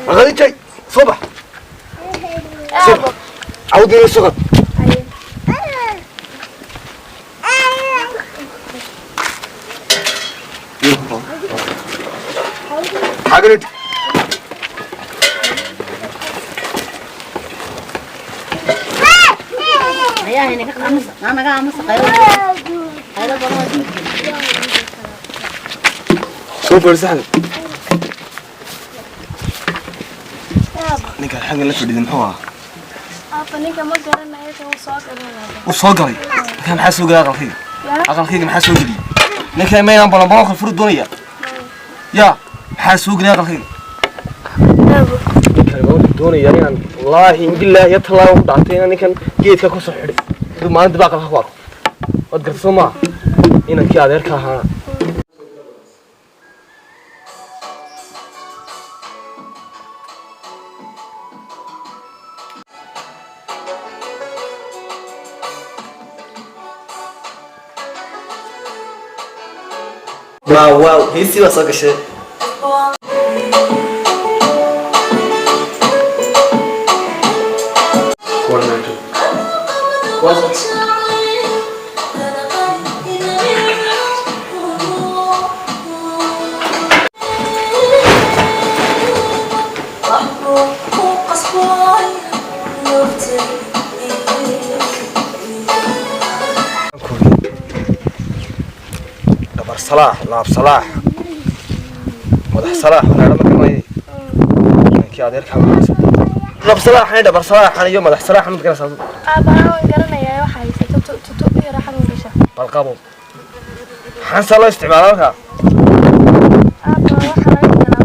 Khadiijay, soo bax, soo bax. Cawdiina soo qad. Xaganid. Ayaa inaga aamusa, naga aamusa, qaylo qaylo badan. Soo fadhiisa xagan. Ninkaan xaggan la fadhiday muxuu ahaa? Aabba, ninka ma garanayo, kan soo garanaya. Wuu soo galay. Ninkaan maxaa soo gelay aqalkayga? Aqalkayga maxaa soo geliyey ninkaan? Maynaan balanbalonka furi doonaya ya? Maxaa soo gelay aqalkayga ninkaan? Ma wuxuu doonayaa inaan, wallaahi bilaahi talaa ku dhactay, inaan ninkan geedka ku soo xidhay intuu maalinta ba aqalka ku arko. Waad garta soo maaha inankii adeerka ahaana? Wow, wow, heestii baa soo gashay. Dhabar salaax, laab salaax, madax salaax, waxaa ma garanayay ninkii adeerka. Lab salaaxan, dhabar salaaxan iyo madax salaaxan mid garanaysaa? Aabbaha, waan garanayaa. Waxa haysata tutu yara xanuun gasha. Bal qabo, maxaan saa loo isticmaalaa markaa? Aabba, waxa laga galaa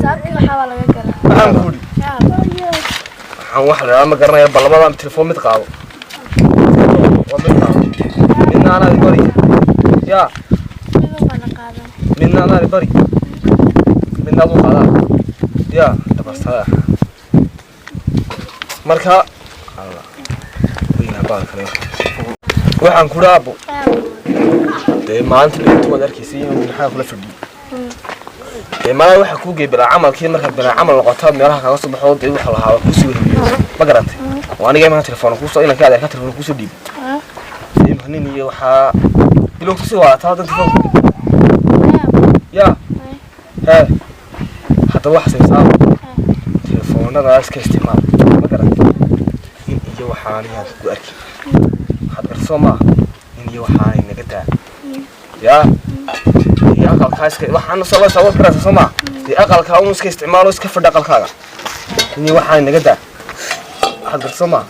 saabkii, waxaabaa laga galaa. Maxaan ku idhi? Aabba. Waxaan wax la idhaha ma garanaya. Bal labadan telefoon mid qaado, waa mid qaado, midna anaa i bari ya. Midun baa la qaadan. Midna anaa i bari, midna aduu qaadaa ya. Dhabar salaax marka alla weynaa baalkale. Waxaan ku aabbo, dee maalinta dhinto waad arkaysay inuu maxaa kula fadhiyey. Dee malaa waxaa kuu geey bilaa camalkii. Markaad bilaa camal noqoto, meelaha kaga soo baxo, dee waxa lahaa waa kuusoo heliyo, ma garatay? Oo aniga imanka telefoon kuusoo inanka adeerka telefoon kuusoo dhiibay. Dee imika nin iyo waxaa bilow kusii waadataa haddan telefoon ya. Hee, haddaba waxa saysaa telefoonada iska isticmaal, ma garatay? Nin iyo waxaanayaan ku arki, waxaad garta soo maaha? Nin iyo waxaanay naga daa yaa. Dee aqalkaa iska waxaan soo loo soo karaysa soo maaha? Dee aqalkaa un iska isticmaalo, iska fadhi aqalkaaga. Nin iyo waxaanay naga daa, waxaad garta soo maaha?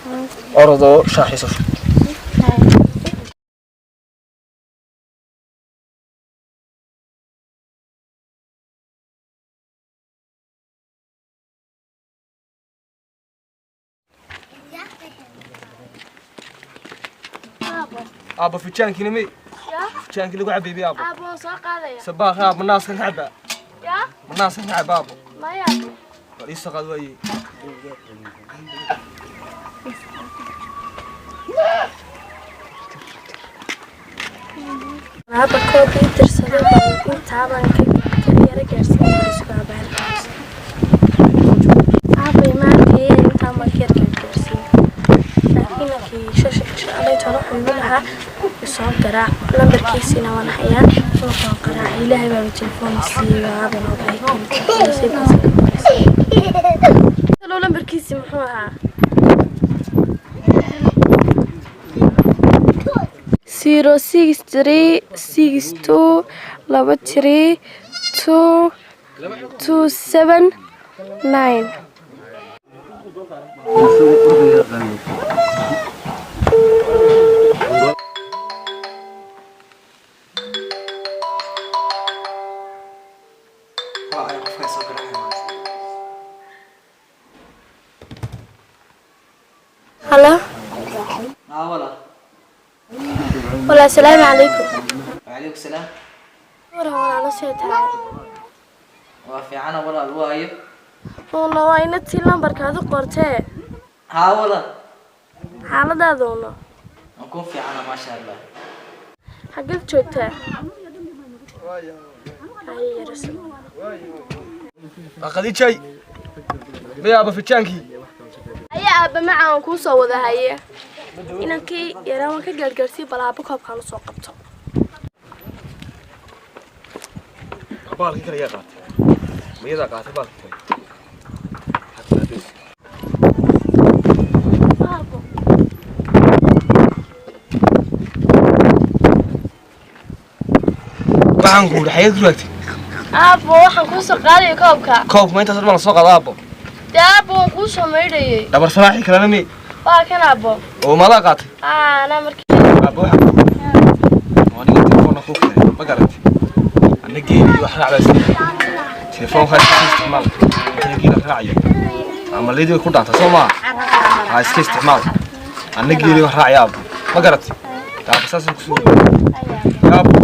Orodoo shaaxiiso shub. Aabba, fijaankiina mi fijaankii lagu cabeybay, aabbo? Aabba, waan soo qaadaya. Sabaaqa aabba, naaskan ka cabaa. Yaa? Ma naaskan ka cabaa, aabbo? Maya, aabbo. Bal ii soo qaad waaye. Aabba, koob ii dirsaday baan intaabaan ka yara gaarsiin sugaabaan. Aabba, imaankaye intaan baan ka yar gaarsiin, laakiin nakii shalay toona wuxuu igu lahaa isoo garaac, lambarkiisiina waan hayaa, wuxuu garaacay. Ilaahay baaba telefoon siiyey. Aabba noo bahay talow, lambarkiisi muxuu ahaa? 063 62 23 2 2 7 9. Waa ay qofkaa soo garaacay maanta. Halo. Haa, walaal. Walaa, asalaamu calaykum. Wacalaykum salaam. Waran, walaalo, see tahay? Waa fiicana, walaal, waayo. Uuna waa ina tii lambarkaad u qortee. Haa, walaal. Xaaladaada, uno? Waan kuu fiicana, maasha Allah. Xaggeed joogtaa? Haye, yaraso. Khadiijay, maya aaba fijaankii? Haye aabba macaan, waan kuu soo wada. Haye, inankii yaraa waan ka gaargaarsiiy. Bal aabba koobkaan usoo qabto. Baalkii kale yaa qaatay? Mayadaa qaatay baalkii kale? Aabbo. Waxaan ku uri, xageed ku raagtay? Aabbo, waxaan kuu soo qaadaya koobka. Koobka ma intaas dhan baa la soo qaada, aabbo? Dee aabbo, waan kuu soo maydhayay. Dhabar salaaxii kalena mi? Waa kan, aabbo. Oo madaa qaatay? Aa, anaa markii. Aabbo, waxaan ku uri, aniga telefoonna kuu keenay, ma garatay? Anna geeli wax raacdaa sii telefoonka iska isticmaal inta geela raacayo, ama leedii way ku dhaantaa, soo maaha? Ha iska isticmaal, anna geeli wax raacaya, aabbo, ma garatay? Aabbo, saasaan kusoo aabbo,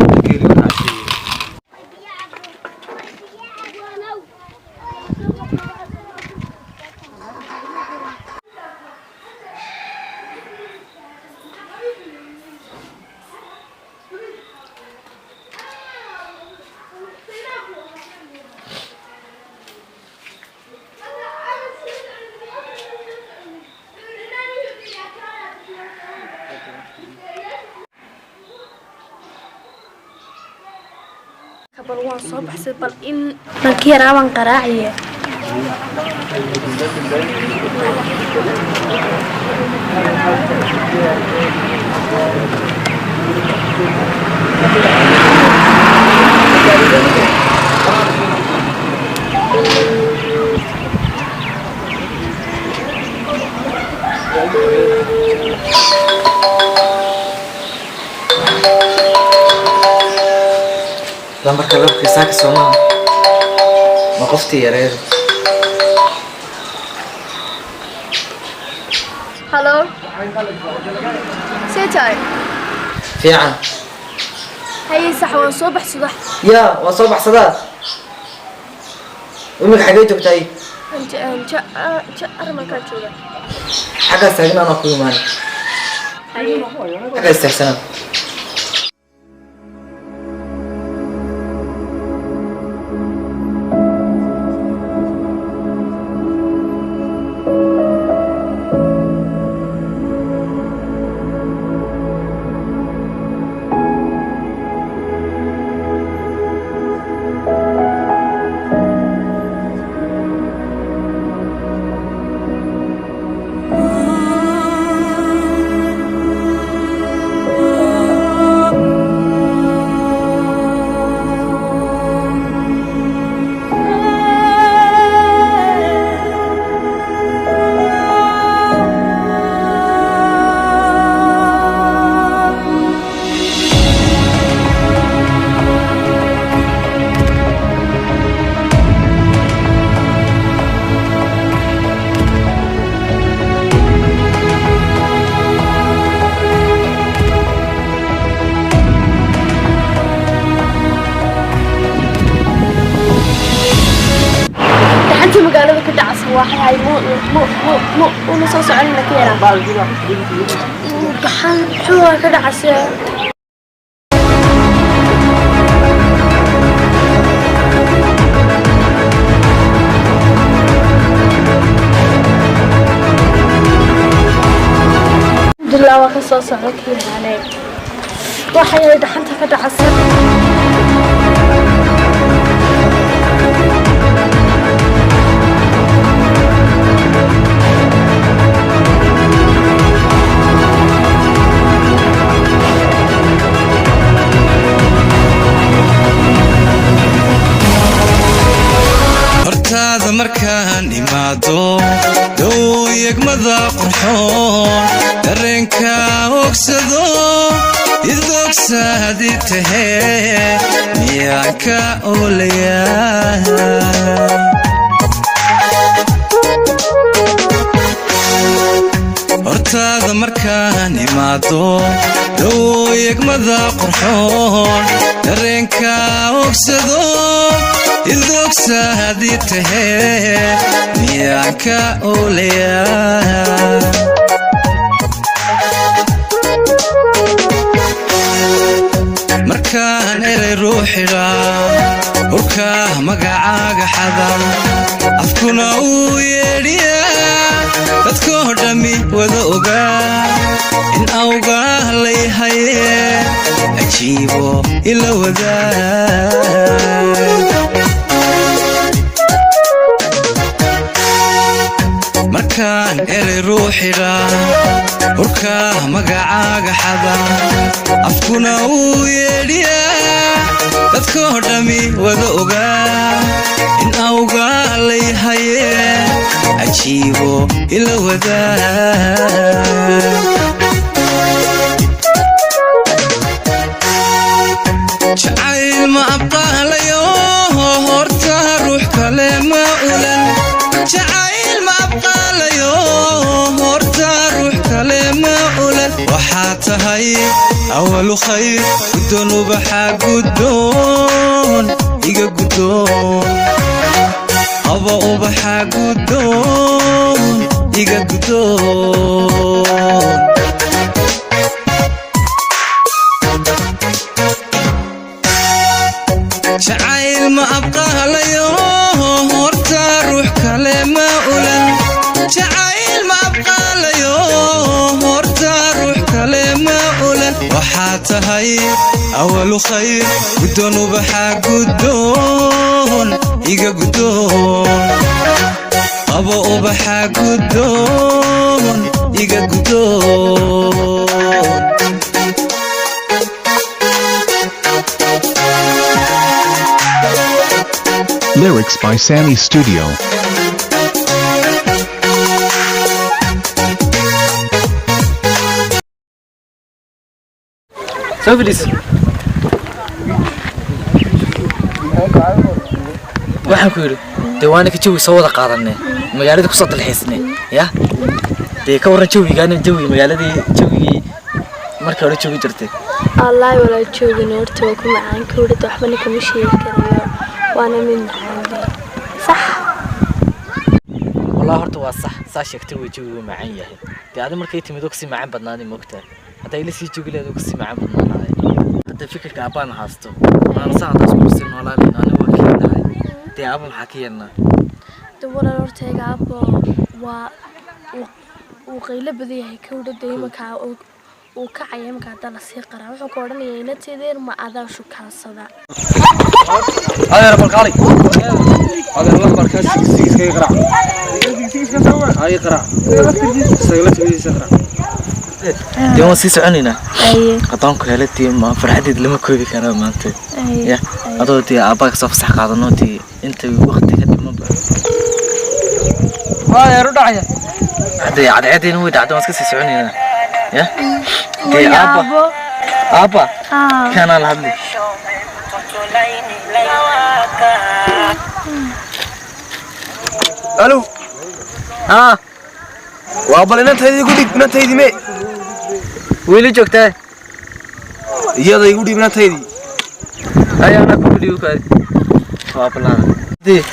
anna geeli wax raacaya. Bal waan soo baxsay, bal in nankii yaraa baan qaraaciye. Lambarka labka saaka soomaa ma qoftii yareer? Halo, see tahay? Fiican. Haye, sax, waan soo baxsada. Yaa, waa soo baxsadaa? Imika xagee joogtahay? Armankaa jooga. Xaggaas taagan anaa ku imaanay. Haye. Xaggaas taagsanaa. Gacantii magaalada ka dhacsa waxay ahay mu mu mu mu una soo soconina ka yaraa gaxan xumaa ka dhacasa. Alxamdulilah, waa ka soo socda ka yaraanee. Waxay ahay dhaxanta ka dhacasa. Hortaada markaan imaado, dhowyegmada qurxoon dareenka ogsado, idogsaadi tahee miyaan ka oolayaa? Hortaada markaan imaado, dhowyegmada qurxoon dareenka ogsado, idogsaadi tahee miyaan ka oolayaa? Markaan eray ruux xidhaa Hurka magacaaga xada, afkuna uu yeedhiyaa, dadkoo dhammi wada ogaa in awgaa layhaye, ajiibo ila wadaa. Markaan erey ruuxidhaa, hurka magacaaga xada, afkuna uu yeedhiyaa, dadkoo dhammi wada ogaa in awgaa layhaye, ajiibo ila wadaa. Jacayl ma abqaalayo, horta ruux kale ma ulan. Jacayl ma abqaalayo, horta ruux kale ma ulan. Waxaa tahay awalu khayr, guddoon ubaxa, guddoon iga guddoon. Qaba ubaxa, guddoon iga guddoon. Jacayl ma abqaalayo, horta ruux kale ma ulan. Jacayl ma abqaalayo, horta ruux kale ma ulan. Waxaa tahay awalu khayr, guddoon ubaxa, guddoon iga guddoon. Qabo ubaxa, guddoon iga guddoon. Lyrics by Sammy Studio. Soo fadhiis. Waxaan ku yidhi, dee waa ninka jawi soo wada qaadanay, magaalada kusoo dalxiisnay. Ya dee ka warran jawigaana, jawiga magaaladii, jawigii markii hore joogi jirtay? Wallaahi walaa, joogin horta waa ku macaan kawdhada, waxbana kama sheegi karayo, waana mid macaan dee, sax. Wallahi horta waa sax, saa sheegtay wey, jawigu macaan yahay. Dee adi markay timid oo kasii macaan badnaanay, moogtahay? Hadday ila sii joogi lahayd oo kasii macaan badnaanahay. Hadda fikirka aabbaan haasto maana saa hadda isku sii noolaanayno, aniga waa keenahay. Dee aabba maxaa ka yeelnaa? De walaal, hortayga aabbo waa uu qaylo badan yahay kawdhada. Imankaa uu kacaya, imanka haddaa lasii qaraa, wuxuu ka odhanayaa inateedeen ma adaa shukaansada. Adeer, balqaalay adeer, lambarkaa 66 kaga qaraac, ay qaraac sagala timidiisa qaraac. Dee waan sii soconaynaa. Aye. Haddaan ku helay, dee ma farxadeed lama koobi karaa maanta. Aye. Ya adoo dee aabbaa kasoo fasax qaadano, dee inta waqti ka dhimanba. Waa adeer u dhacaya. Hadee cadceedeena way dhacda, waan iska sii soconaynaa. Ya dee Way. Aabba. Aabbo. Aabba. Haa. Kanaa la hadli. Alo. Haa. Waa bal inantaydii igu dhib, inantaydii mee? Weli joogtaa? Iyada igu dhib, inantaydii. Ayaa anaa kugu dhiibi kaay, waa aabba dee.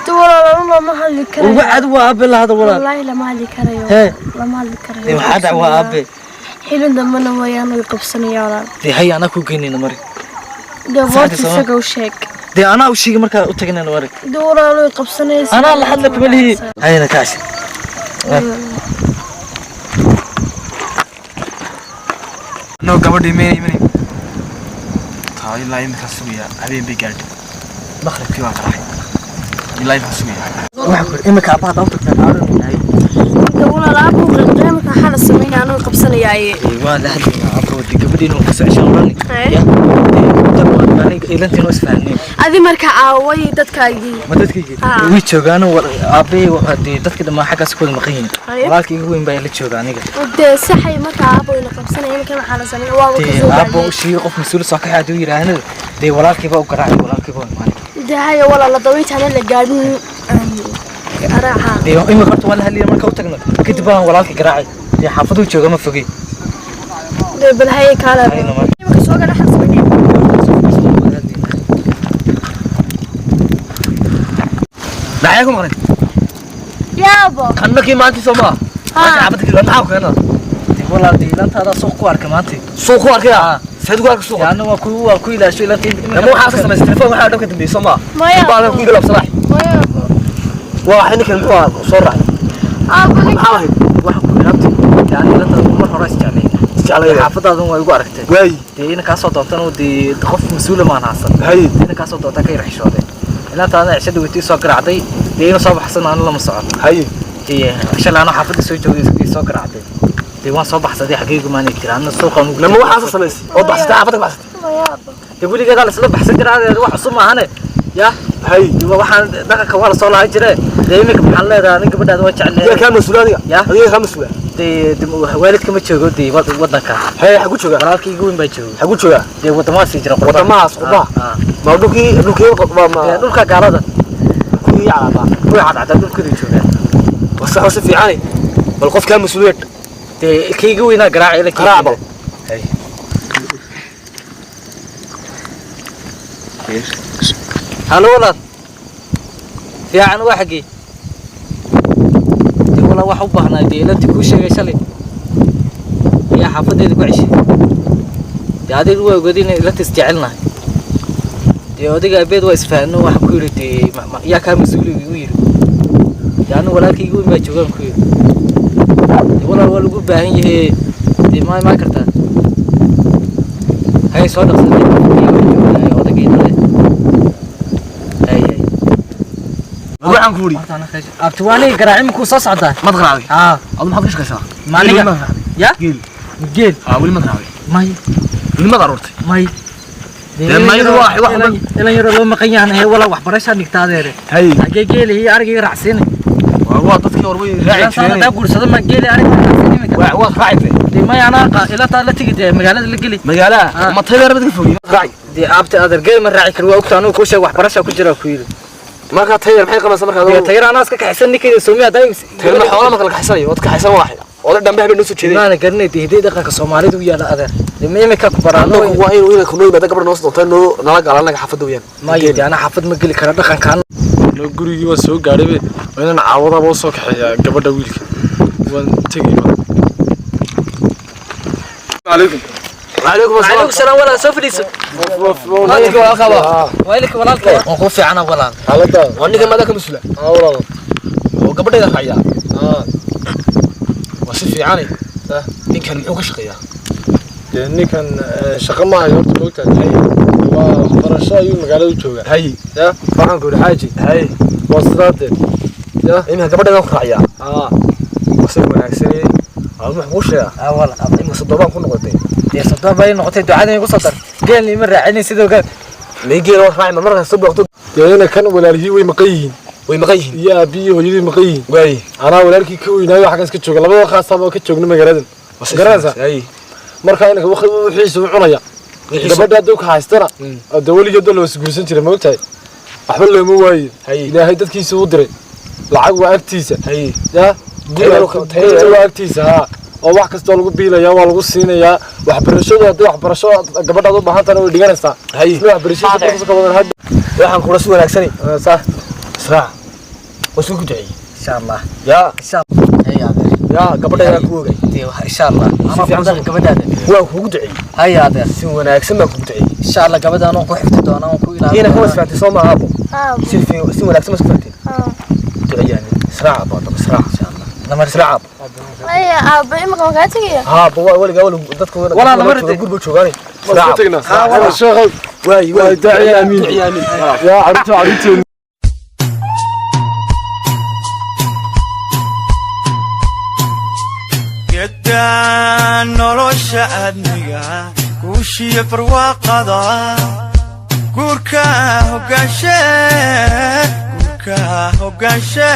De walaal, lama hadli karayo. Uga cad, waa aabe la hada walaal. Wallaahi lama hadli karayo. Hee. Lama hadli karayo. Dee maxaa dhac? Waa aabe. Xilin dambena wayaan way qabsanaya walaal. Dee hay, anaa ku geynayna mari. Dee Saacadii boorta soo. Isaga u sheeg. Dee anaa u sheegay, markaa u tagnayna mari. De walaal, way qabsanaysa. Anaa la hadla kuma lihi, hayna kaashi. No, gabadhii meena imanay taa, ilaa iminkaa sugaya, habeen bay gaadhay, maqribkii baan qaraxay, ilaa iminkaa sugaya. Waxaan ku yidhi, imika aabbaha haddaan u tagtaan aaranaynahay. De walaal, aabbu qeybqeyb markaa xala sameynaya, anuu qabsanayaaye. Dee waa la hadlaynaa aabbo, dee gabadhiina waan kusoo ceshan orani. Hee. Ya dee dad aniga ilantiin oo isfahaneen. Adi marka aaway dadkaagii? Ma dadkaygii? Haa. Way joogaano aabbey, dee dadka dhammaan xaggaas ku wada maqan yihiin. Haye. Walaalka igu weyn baa ila jooga aniga. Dee saxay, markaa aabbo ina qabsanaya, iminka maxaa la sameynaya? Waaba Dee kasoo aabbo u gaadhay. sheegay, qof mas-uul soo kaxay hadduu yidhaahnada, dee walaalkii baa u garaacay, walaalkii baa imaanay. Dee haya walaal, dawayntaana la gaadhin garaaca. Dee imika horta waa la hadlaya, marka u tagno kadib baan walaalkii garaacay. Dee xaafaduu jooga, ma fogey. Dee bal haye, kaala. Hayna marka. Iminka soo gaadha, xal sameynaya. Maxay ku maqnayd? Yaabo. Kanna kii maantii soo maa? Haa. Xaafadda kii maxaa ku keenaa? Dee walaal, dee ilantaadaa suuq ku arkay maanta. Suuq ku arkaya. Saad ugu arka suuqa? Ana waa ku ilaasho ilaa Ama waxaa ka samaysay telefoon, waxaa dhan ka dambeeyay, soo maa? Maya. Baa ku iga labsalaax. Maya, aabo. Waa waxay ninkan muxuu ahaa soo raacay? Aabo, ninkan. Maxaa ahayd? Waxaan ku ilaabtay yani ilanta mar hore isjeclay. Isjeclay. Xaafadaadan waa igu aragtay. Waay. Dee ina kaasoo doontana dee qof mas-uula maan haasan. Ina kaasoo doonta ka yar xishooday ilaantaana cisho dhaweytay soo garaacday. Dee ina soo baxsan anu lama socon. Dee shalay anoo xaafadda soo joogay soo garaacday. Dee waan soo baxsaday, xageegu maanay jira ana suuqaan ugu. Lama waxaas samaysay oo baxsatay, xaafadda ka baxsatay? Maya, aabo. Dee weligeedaa la isla baxsan jiraa, wax cusub maahane ya. Dee waxaan dhaqanka waa lasoo lahaan jire. Dee iminka maxaan leedahay nin gabadhaada waa jecel. Adiga kaa mas-uula adiga? Ya. Adiga kaa mas-uula? Dee waalidka ma joogo dee wadanka. Haye, xagu joogaa? Walaalkii igu weyn baa jooga. Xagu joogaa? Dee wadamahaas jira, qurbaha. Wadamahaas qurbaha? Ah. Ma dhulkii ma Dee dhulka gaalada. Kuwii calaabaa? Kuwii cadcaddaa dhulkooda joogaan. Wasax si fiican, bal qof kaa mas-uuliyad. Dee kii igu weynaa garaac ila. Garaac bal. Halo walaal, fiican waa xaggee? Dee walaal wax u baahnaa dee ilantii kuu sheegay shalay ayaa xaafadeeda ku ceshay. Dee adiga waa ogaday inay ilanta isjecelnahay. Dee odayga abeed waa isfahanno. Waxaan ku yidhi dee yaa kaa mas-uuli igu yidhi. Dee anigu walaalkayga weyn baa joogaan ku yidhi. Dee walaal waa lagu baahan yahay, dee ma imaan kartaa? Hay, soo dhaqsatay odaygii dhale. Hay hay. Waxaan ku uri. Abti, waa aniga garaaci makuu soo socdaa? Maad garaacday? Haa. Adu maxaad ka shaqaysaa? Ma aniga? Weli maad raacday? Ya. Geel. Geel? Aa, weli maad raacday? May. Weli maad aroortay? May. Dee mayadu waa Ilan yaroo loo maqan yahan he walaa, waxbarashaa dhigta adeere. Xagee geeli iyo ariga raacsiinay? Waa dadkii hore way raaci jireen. Hadaa guursado ma geeli ariga raacsiin iminka? Waad raaci. Dee may, anaa ilataa la tegi dee magaalada la geli. Magaalada ma tayar mid ka fogey raaci? Dee aabti adeer geel ma raaci karo, waa ogta anugu kuu sheeg waxbarashaa ku jira ku yidhi. Marka tayar maxay qabanaysaa markaa? Dee tayar anaa iska kaxaysan ninkayda soomiya hadaa. Tayar ma xoolaha marka la kaxaysanayo waad kaxaysan waaxay oday dhambe habeen noo soo jeeday. Maana garanay dee hiddii dhaqanka soomaalida u yaala adeer. Dee ma iminka ku baraano? Annagu waa inuu inay kunoo yimaada gabadha noo soo doontaa noo nala gaala annaga xaafadda weeyaan. Maya, dee anaa xaafad ma geli kara dhaqankaan. No, gurigii waan soo gaadhay, waa inaan caawadaba u soo kaxeeyaa gabadha wiilka. Waan tegay ba. عليكم وعليكم السلام. وعليكم السلام walaal, soo fadhiiso. Dadka walaalka ba? Waa ilka walaalka, waan kuu fiicana walaal. Xaaladda? Waa ninka maada ka mas-uula? Aa walaal. Oo gabadhayda raaciyaa? Waa si fiicanay. Ninkan muxuu ka shaqeeyaa? Dee ninkan shaqo ma hayo horta, moogtahay, waa waxbarasho ayuu magaalada u joogaa. Ya, waxaan ku yidhi xaaji. Waa sidaa dee ya. Iminka gabadhaydan ku raaciyaa? Waa si wanaagsanay. Aad wax kuu sheegaa? Aa walaal. Iminka soddobaan ku noqotay. Dee soddon bay noqotay, ducada igu soo dar, geelna ima raacinin sidoo kale. Meygeel waa raaci marmarkaa soo booqto. Dee ina kan walaalihii way maqan yihiin. Way maqan yihiin. Iyo aabbihii hooyadii maqan yihiin. Waay. Anaa walaalkii ka weynaayo xaggan iska jooga, labada khaasaaba oo ka joogna magaaladan, garanaysaa? Markaa inanka wixiisa u cunaya gabadha hadduu ka haystana dee weligeed oo la wasguursan jiray, ma ogtahay, waxba looma waaye. Ilaahay dadkiisa u diray, lacag waa agtiisa ya, guri waa agtiisa, haa, oo wax kastoo lagu biilayaa waa lagu siinayaa. Waxbarashadu haddii waxbarasho gabadhaad u baahan tahana way dhiganaysaa. Isna waxbarashadiisa markasta ka wadan hadda. Waxaan kula si wanaagsanay. Sax. Israac waa soo ku duceeyey. Insha Allah. Yaa. Insha Allah. Hay adeer. Yaa gabadhayda ku ogay. Dee insha Allah Si fiican. anaa gabadhaada. Waan kugu duceeyey. Hay adeer. Si wanaagsan baan kugu duceeyey. Insha Allah gabadha anoo ku xifdi doona aan ku ilaalin. Ina kama isfahanteen soo maaha aabo? Aabo. Si wanaagsan ma isku fahanteen? Aa. Duceeyaan israac aabo, haddaba israac. Insha Allah namar. Israac aabo. Maya, aabo, imika ma kaa tegaya? Haa, waa weligaa weli dadka Walaal, lama ridin. gurba joogaanay. Waan isku tagnaa sheekhow. Waay. Waa duceeye, amiin. Duceeye, amiin. Yaa carruurta carruurteenu. Gedaan nolosha aadmiga guushiyo barwaaqada guurka hogaanshe, guurka hogaanshe.